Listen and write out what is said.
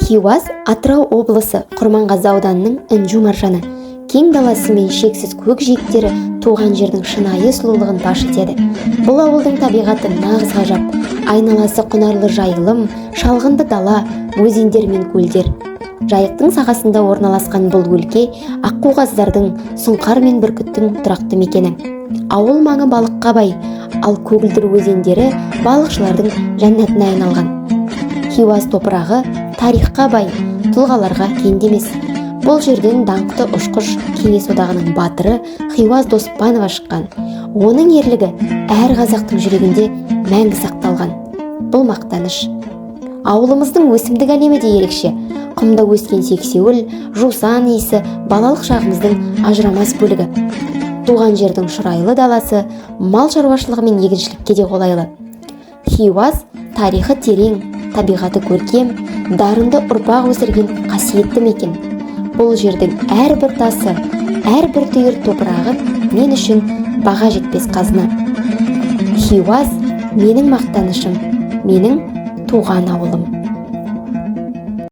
Хиуаз – Атырау облысы Құрманғазы ауданының інжу маржаны. Кең даласы мен шексіз көк жиектері туған жердің шынайы сұлулығын паш етеді. Бұл ауылдың табиғаты нағыз ғажап. Айналасы құнарлы жайылым, шалғынды дала, өзендер мен көлдер. Жайықтың сағасында орналасқан бұл өлке аққу, қаздардың, сұңқар мен бүркіттің тұрақты мекені. Ауыл маңы балыққа бай, ал көгілдір өзендері балықшылардың жәннатына айналған. Хиуаз топырағы тарихқа бай, тұлғаларға кенде емес. Бұл жерден даңқты ұшқыш, Кеңес Одағының Батыры Хиуаз Доспанова шыққан. Оның ерлігі әр қазақтың жүрегінде мәңгі сақталған. Бұл мақтаныш. Ауылымыздың өсімдік әлемі де ерекше. Құмда өскен сексеуіл, жусан иісі балалық шағымыздың ажырамас бөлігі. Туған жердің шұрайлы даласы мал шаруашылығы мен егіншілікке де қолайлы. Хиуаз – тарихы терең, табиғаты көркем, дарынды ұрпақ өсірген қасиетті мекен. Бұл жердің әрбір тасы, әрбір түйір топырағы мен үшін баға жетпес қазына. Хиуаз – менің мақтанышым, менің туған ауылым.